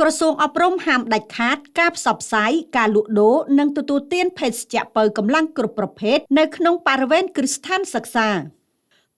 ក្រសួងអប់រំហាមដាច់ខាតការផ្សព្វផ្សាយការលក់ដូរនិងទទួលទានភេសជ្ជៈប៉ូវកម្លាំងគ្រប់ប្រភេទនៅក្នុងបរិវេណគ្រឹះស្ថានសិក្សា។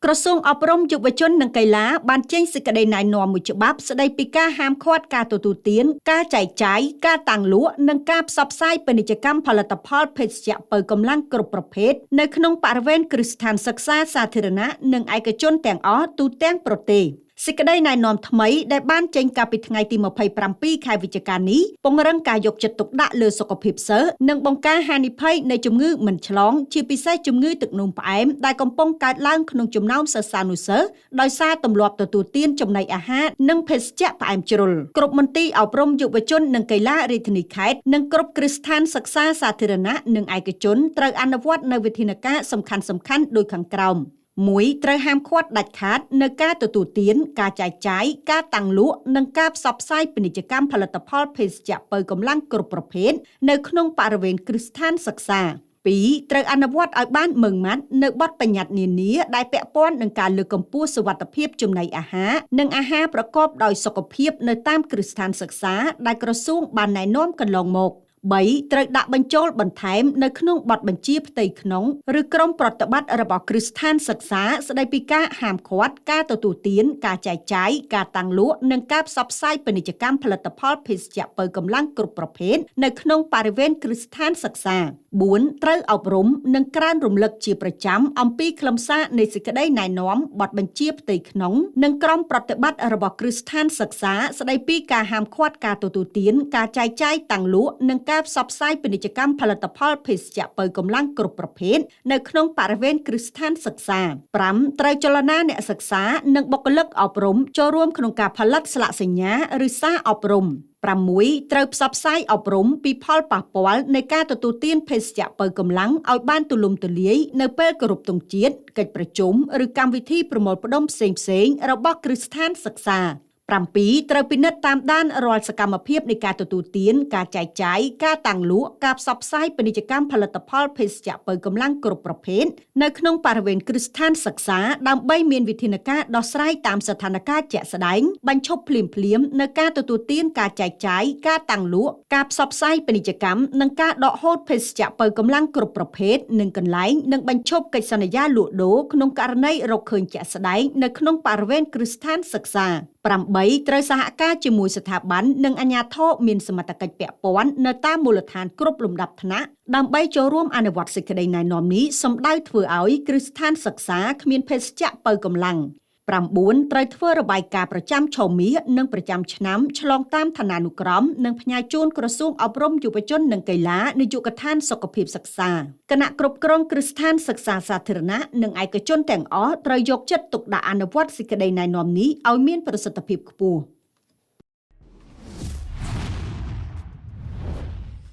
ក្រសួងអប់រំយុវជននិងកីឡាបានចេញសេចក្តីណែនាំមួយច្បាប់ស្តីពីការហាមឃាត់ការទទួលទានការចែកចាយការតាំងលក់និងការផ្សព្វផ្សាយពាណិជ្ជកម្មផលិតផលភេសជ្ជៈប៉ូវកម្លាំងគ្រប់ប្រភេទនៅក្នុងបរិវេណគ្រឹះស្ថានសិក្សាសាធារណៈនិងឯកជនទាំងអស់ទូទាំងប្រទេស។ សេចក្តីណែនាំថ្មីដែលបានចេញកាលពីថ្ងៃទី27ខែវិច្ឆិកានេះពង្រឹងការយកចិត្តទុកដាក់លើសុខភាពសិស្សនិងបង្ការហានិភ័យនៃជំងឺមិនឆ្លងជាពិសេសជំងឺទឹកនោមផ្អែមដែលកំពុងកើតឡើងក្នុងចំណោមសិស្សានុសិស្សដោយសារទម្លាប់ទទួលទានចំណីអាហារនិងភេសជ្ជៈផ្អែមជ្រុល។គ្រប់មន្ទីរអប់រំយុវជននិងកីឡារាជធានីខេត្តនិងគ្រប់គ្រឹះស្ថានសិក្សាសាធារណៈនិងឯកជនត្រូវអនុវត្តនូវវិធានការសំខាន់ៗដូចខាងក្រោម។ 1ត្រូវហាមឃាត់ដាច់ខាតនៅការទទួលទានការចែកចាយការតាំងលក់និងការផ្សព្វផ្សាយពាណិជ្ជកម្មផលិតផលភេសជ្ជៈប៉ូវកម្លាំងគ្រប់ប្រភេទនៅក្នុងបរិវេណគ្រឹះស្ថានសិក្សា។ 2ត្រូវអនុវត្តឲ្យបានម៉ឺងម៉ាត់នៅបទបញ្ញត្តិនានាដែលពាក់ព័ន្ធនឹងការលើកកម្ពស់សុវត្ថិភាពចំណីអាហារនិងអាហារប្រកបដោយសុខភាពនៅតាមគ្រឹះស្ថានសិក្សាដែលក្រសួងបានណែនាំកន្លងមក។ 3ត្រូវដាក់បញ្ចូលបន្ថែមនៅក្នុងបទបញ្ជាផ្ទៃក្នុងឬក្រុមប្រតិបត្តិរបស់គ្រឹះស្ថានសិក្សាស្តីពីការហាមឃាត់ការទទួលទានការចែកចាយការតាំងលក់និងការផ្សព្វផ្សាយពាណិជ្ជកម្មផលិតផលភេសជ្ជៈប៉ូវកម្លាំងគ្រប់ប្រភេទនៅក្នុងបរិវេណគ្រឹះស្ថានសិក្សា។ 4ត្រូវអប់រំនិងក្រើនរំលឹកជាប្រចាំអំពីខ្លឹមសារនៃសេចក្តីណែនាំបទបញ្ជាផ្ទៃក្នុងនិងក្រុមប្រតិបត្តិរបស់គ្រឹះស្ថានសិក្សាស្តីពីការហាមឃាត់ការទទួលទានការចែកចាយតាំងលក់និងការផ្សព្វផ្សាយពាណិជ្ជកម្មផលិតផលភេសជ្ជៈប៉ូវកម្លាំងគ្រប់ប្រភេទនៅក្នុងបរិវេណគ្រឹះស្ថានសិក្សា។ 5ត្រូវចលនាអ្នកសិក្សានិងបុគ្គលិកអប់រំចូលរួមក្នុងការផលិតស្លាកសញ្ញាឬសារអប់រំ។ 6ត្រូវផ្សព្វផ្សាយអប់រំពីផលប៉ះពាល់នៃការទទួលទានភេសជ្ជៈប៉ូវកម្លាំងឲ្យបានទូលំទូលាយនៅពេលគោរពទង់ជាតិកិច្ចប្រជុំឬកម្មវិធីប្រមូលផ្ដុំផ្សេងៗរបស់គ្រឹះស្ថានសិក្សា។ 7ត្រូវពិនិត្យតាមដានរាល់សកម្មភាពនៃការទទួលទានការចែកចាយការតាំងលក់ការផ្សព្វផ្សាយពាណិជ្ជកម្មផលិតផលភេសជ្ជៈប៉ូវកម្លាំងគ្រប់ប្រភេទនៅក្នុងបរិវេណគ្រឹះស្ថានសិក្សាដើម្បីមានវិធានការដោះស្រាយតាមស្ថានភាពជាក់ស្ដែងបញ្ឈប់ភ្លាមៗនៅការទទួលទានការចែកចាយការតាំងលក់ការផ្សព្វផ្សាយពាណិជ្ជកម្មនិងការដកហូតភេសជ្ជៈប៉ូវកម្លាំងគ្រប់ប្រភេទនិងកន្លែងនិងបញ្ឈប់កិច្ចសន្យាលក់ដូរក្នុងករណីរកឃើញជាក់ស្ដែងនៅក្នុងបរិវេណគ្រឹះស្ថានសិក្សា។ 8ត្រូវសហការជាមួយស្ថាប័ននិងអាជ្ញាធរមានសមត្ថកិច្ចពាក់ព័ន្ធនៅតាមមូលដ្ឋានគ្រប់លំដាប់ថ្នាក់ដើម្បីចូលរួមអនុវត្តសេចក្តីណែនាំនេះសម្ដៅធ្វើឲ្យគ្រឹះស្ថានសិក្សាគ្មានភេសជ្ជៈប៉ូវកម្លាំង។ 9ត្រូវធ្វើរបាយការណ៍ប្រចាំឆមាសនិងប្រចាំឆ្នាំឆ្លងតាមឋានានុក្រមនិងផ្ញើជូនក្រសួងអប់រំយុវជននិងកីឡានាយកដ្ឋានសុខភាពសិក្សា។ គណៈគ្រប់គ្រងគ្រឹះស្ថានសិក្សាសាធារណៈនិងឯកជនទាំងអស់ត្រូវយកចិត្តទុកដាក់អនុវត្តសេចក្តីណែនាំនេះឲ្យមានប្រសិទ្ធភាពខ្ពស់។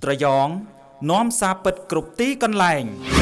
ត្រយងនាំសារពិតគ្រប់ទីកន្លែង។